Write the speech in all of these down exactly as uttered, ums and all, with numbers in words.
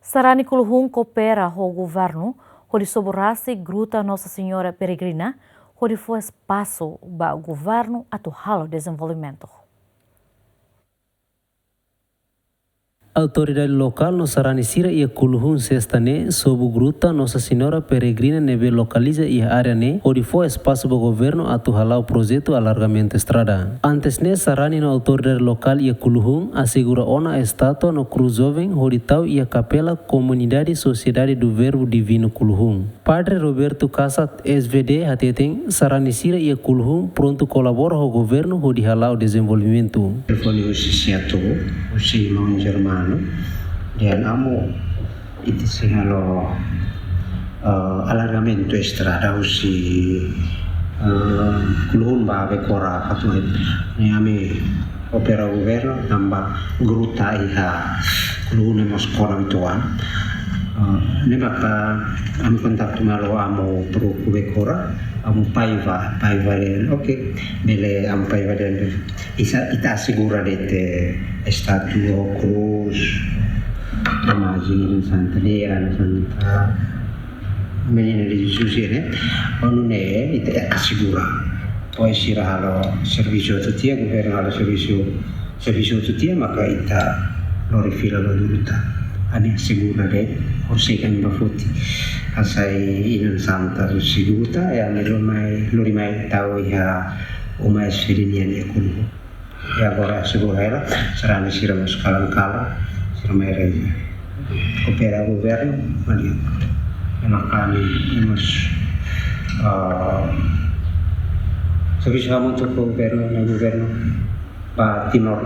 Sarani Kuluhun koopera ho governu hodi sobu rasik Gruta Nossa Senhora Peregrina, hodi fó espasu ba governu atu halo dezenvolvimentu. Autoridade lokál no sarani sira iha Kuluhun sesta ne'e sobu Gruta Nossa Senhora Peregrina ne'ebé lokaliza iha área ne'e hodi fó espasu ba governu atu hala'o projetu alargamentu estrada. Antes ne'e sarani no autoridade lokál iha Kuluhun asegura ona estátua no krús joven hodi tau iha kapela komunidade Sociedade do Verbo Divino Kuluhun. Padre Roberto Casat, S V D, hateten sarani sira iha Kuluhun prontu kolabora ho governu hodi hala'o dezenvolvimentu. Telefone husi SEATOU, husi irmaun Germano, dehan amu ita sei halo, eh, alargamentu estrada husi, eh, Kuluhun ba Becora Fatuhel. Ne'e ami koopera governu tanba gruta iha Kuluhun ne'e mós kona uitoan. Eh, ne'e maka ami kontaktu malu amu Proku Becora, amu Paiva, Paiva dehan, oke, bele amu Paiva dehan, ita, ita asegura de'it estátua, krús, imajen Santa Lia, Santa Menina de Jesus ne'e, anu ne'e ita asegura. Depois sira halo servisu hotu tiha, governu halo servisu, servisu hotu tiha, maka ita lori fila ba gruta. Ami asegura de'it, horiseik ami bá foti. Hasai inan santa husi gruta, i ami lori mai, lori mai tau iha uma S V D nian iha Kuluhun. I agora asegura hela, sarani sira mós kalan-kalan, sira mai reza. Koopera governu, mali. Ema kami, ema s-, ah, servisu hamutuk ho governu, no governu ba Timor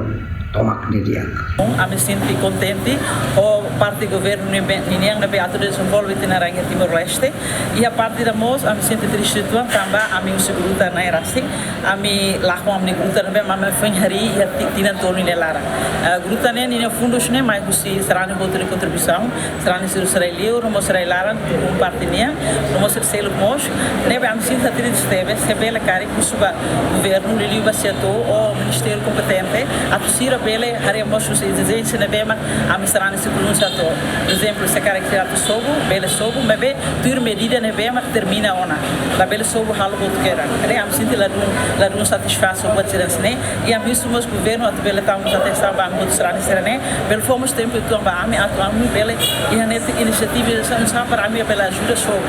tomak didi'ak. Ami sente kontente ho parte governu ne'ebé, ninian ne'ebé atu dezenvolve tiha ona iha Timor-Leste. Iha parte ida mós, ami sente triste uitoan tanba ami husi gruta na'in rasik. Ami lakon ami-nia gruta ne'ebé mak ami foin harii iha ti-, tinan tolu nia laran. Eh, gruta ne'e ninia fundus ne'e mai husi sarani hotu nia kontribuisaun, sarani sira rai-liur, no mós rai-laran, um parte nian, no mós sira seluk mós. Ne'ebé ami sente triste tebes, se bele karik husu ba governu, liuliu ba SEATOU ou ministériu kompetente, atu sira bele haree mós husi ezijénsia ne'ebé mak ami sarani sira Kuluhun sente. Por ezemplu, se karik sira atu sobu, bele sobu, maibé tuir medida ne'ebé mak termina ona. Labele sobu halo buat kedan. Ne'e ami sente ladún, ladún satisfasaun buat sira hanesan ne'e. I ami husu mós governu atu bele tau mós atensaun ba ami hotu sarani sira ne'e. Bele fó mós tempu uitoan ba ami atu ami bele iha netik inisiativa sira hanesan para ami bele ajuda sobu.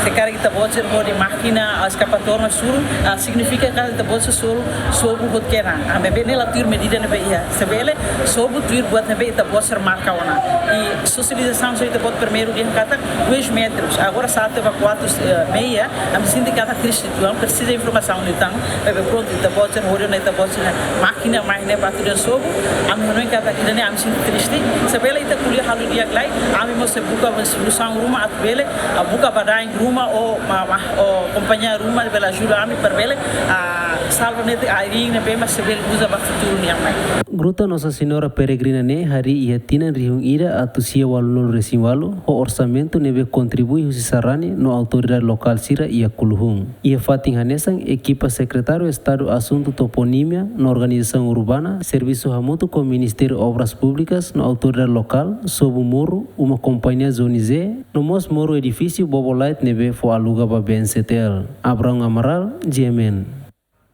Se karik ita-boot sira hodi mákina, ah, eskavatór no suru, ah, signifika katak ita-boot sira sobu, sobu hotu kedan. Ah, maibé ne'e la tuir medida ne'ebé iha. Se bele sobu tuir buat ne'ebé ita-boot sira marka ona. I sosializasaun sira ita-boot primeiru dehan katak dois metros, agora salta ba kuatru, eh, meia, ami sente katak triste uitoan, presiza informasaun liután, maibé prontu, ita-boot sira hodi ona ita-boot sira mákina mai ne'e ba atu dehan sobu, ami hanoin katak ida-ne'e ami sente triste, se bele ita ko'alia halo di'ak lai, ami mós sei buka solusaun ruma atu bele, ah, buka badaen ruma ou ma-, ma-, ou kompañia ruma bele ajuda ami para bele, ah, salva netik ai-riin ne'ebé mak sei bele uza ba futuru nian mai. Gruta Nossa Senhora Peregrina ne'e harii iha tinan rihun ida atus sia ualunulu resin ualu, ho orsamentu ne'ebé kontribui husi sarani no autoridade lokál sira iha Kuluhun. Iha fatin hanesan, ekipa Sekretáriu Estadu Asuntu Toponímia no Organizasaun Urbana servisu hamutuk ho Ministériu Obras Públikas no autoridade lokál, sobu moru uma kompañia Zonizé, no mós moru edifísiu Bobolite ne'ebé fó aluga ba B N C T L. Abraão Amaral, G M N.